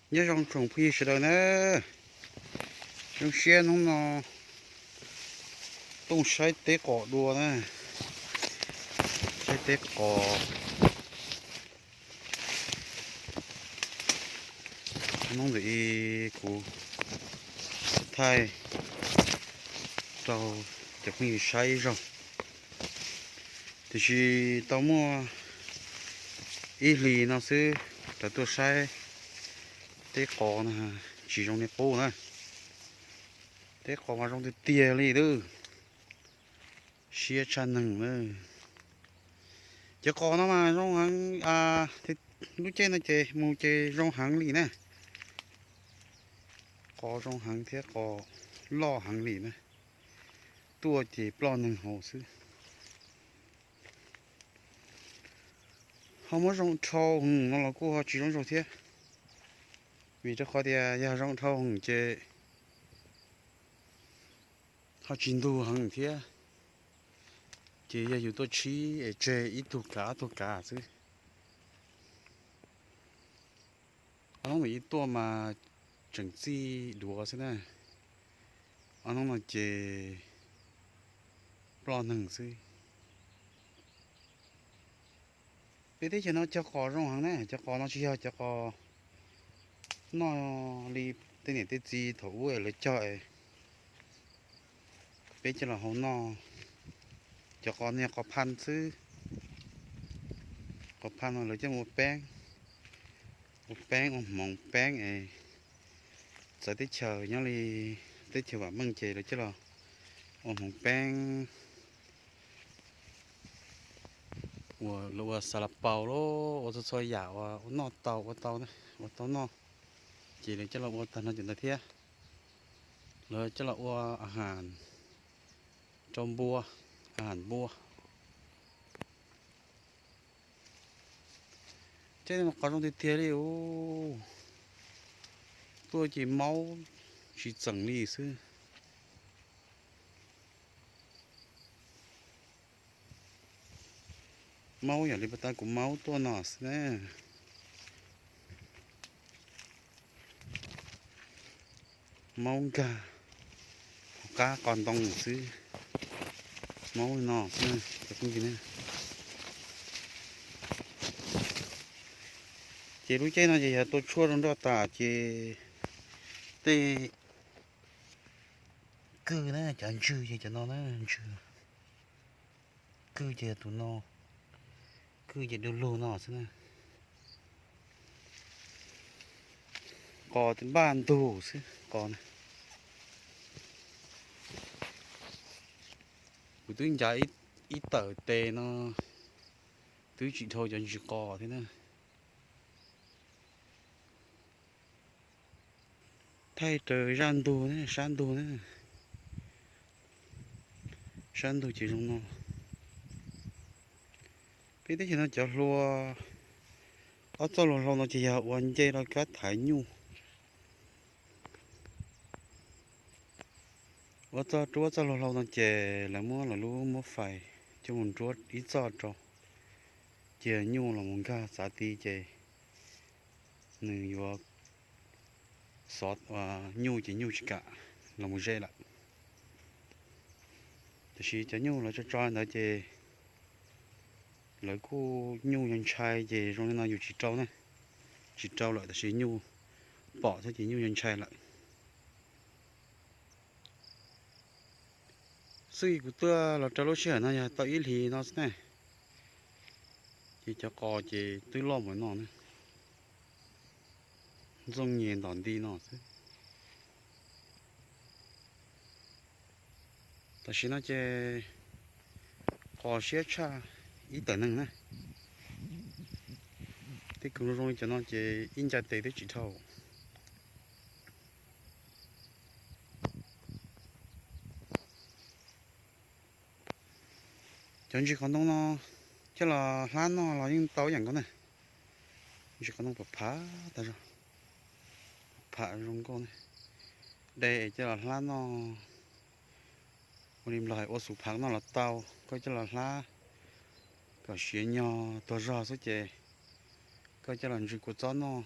Nyob zoo tsoom phooj ywg sawv daws na, zoo siab hnub no tuaj saib teb qos dua na, saib teb qos. Hnub ntawm i kuv thaij rau cov phooj ywg saib ib zaug, tiam sis tau muaj ib hlis no xwb rov tuaj saib teb qos na, tsis zoo li qub na. Teb qos mas zoo tiag tiag li lawm, siab tshaj neeg na. Cov qos no mas zoo heev, lub caij no ces mus ces zoo heev li na. Qos zoo heev thiab qos loj heev li na, tuaj ces ploj neeg haus xwb. Ho muab zoo dhau hwv no los kuj ho tsis zoo zoo thiab, vim rau qhov tias yog zoo dhau hwv ces ho tsis ntug heev thiab, ces yog yus tuaj tshib es tseg ib tug kav ob tug kav xwb. Ob hnub ntawm i tuaj mas tseem txij duav xwb na, ob hnub no ces ploj neeg xwb. Peb teb chaws no cog qos zoo heev na, cov qos no tsis yog cov qos noj li tej niam tej txiv thaum ub lawv cog, peb coj los hau noj. Cov qos no yog qos phaj xwb, qos phaj no lawv coj mus ua peeb, ua peeb ua hmoov peeb es txawv teb chaws nyob li teb chaws vam meej ces lawv coj los ua hmoov peeb, ua, lawv ua xas las paus los ua txhua txhua yam uas ua noj tau, ua tau, ua tau noj, ces lawv coj los ua tag nrho cov ntawd thiab. Lawv coj los ua a has rau npua, a has npua. Tej no qos zoo tiag tiag li os, tuaj ces maub tsis txeem li xwb. Maub yam li pas tas kuv maub tuaj no xwb na. Maub nkag hauv qab qos ntoo xwb, maub no xwb cov phooj ywg na. Ces lub caij no ces yog tua tshuaj zoo nroj tas ces tej kwj na, cov ntswg ces cov no na, ntswg, kwj ces tus no, kwj ces du lug no xwb na. Qos npaj ntug xwb qos na. Kuv twb ncav ib tawm tes no twb tsis dhau cov ntsis qos thiab na. Thaij raws zaj ntug na, sab ntug na, sab ntug ces zoo no. Peb teb chaws no cov hlua, ob txoj hlua hlau no ces yog ua nce rau kab thaiv nyuj. Ua txoj, rub ob txoj hlua hlau no ces lawv muab lawv lub muab fais coj mus nruab ib txoj rau, cia nyuj los mus nkag txav ti ces nws yuav xov nyuj ces nyuj tsis kam los mus ze lawm. Tiam sis cov nyuj lawv tso tso ntawd ces lawv kuj nyuj yog ntshai ces zoo li no yus tsis rau na, tsis rau lawm tiam sis nyuj pom thiab ces nyuj yog ntshai lawm. Xwb kuv tuaj los rau lub sij hawm no yog tau ib hlis no xwb ne, ces cov qos ces twb loj mus no na, ntxooj nyem ntom nti no xwb. Tam sim no ces qos siab tshaj ib tawm neeg na. Tej kws zoo zoo li cov no ces ib ncav tes twb tsis dhau. Cov ntsis qos ntoo no coj los hlab noj los yeej tau ib yam nkaus na. Ntsis qos ntoo pam phav tas zog, pam zoo nkauj ne. De coj los hlab noj, ua li nplog hais ua xu phav noj los tau. Koj coj los hlab kom siav nyog tuag zog xwb ces koj coj los ntsw kua txob noj.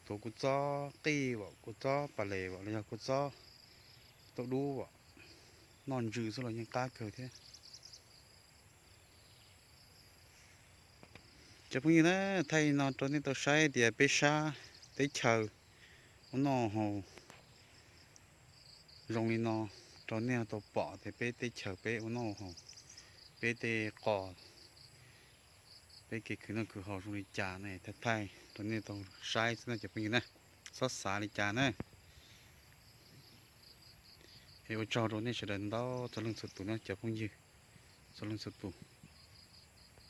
Tuav kua txob qij vom, kua txob pas les vom los yog kua txob tauj dub vom, noj ntsws xwb los yeej qab kawg thiab. Cov phooj ywg na, thaij no rau nej tau saib tias peb sab teb chaws ua noj haus zoo li no, rau nej tau pom tias peb teb chaws peb ua noj haus, peb tej qos, peb kev khwv noj khwv haus zoo li cas ne, thaij thaij rau nej tau saib xwb na cov phooj ywg na, txhob xav li cas na. Es ua tsaug rau nej sawv daws ntau txhua leej txhua tus na cov phooj ywg, txhua leej txhua tus.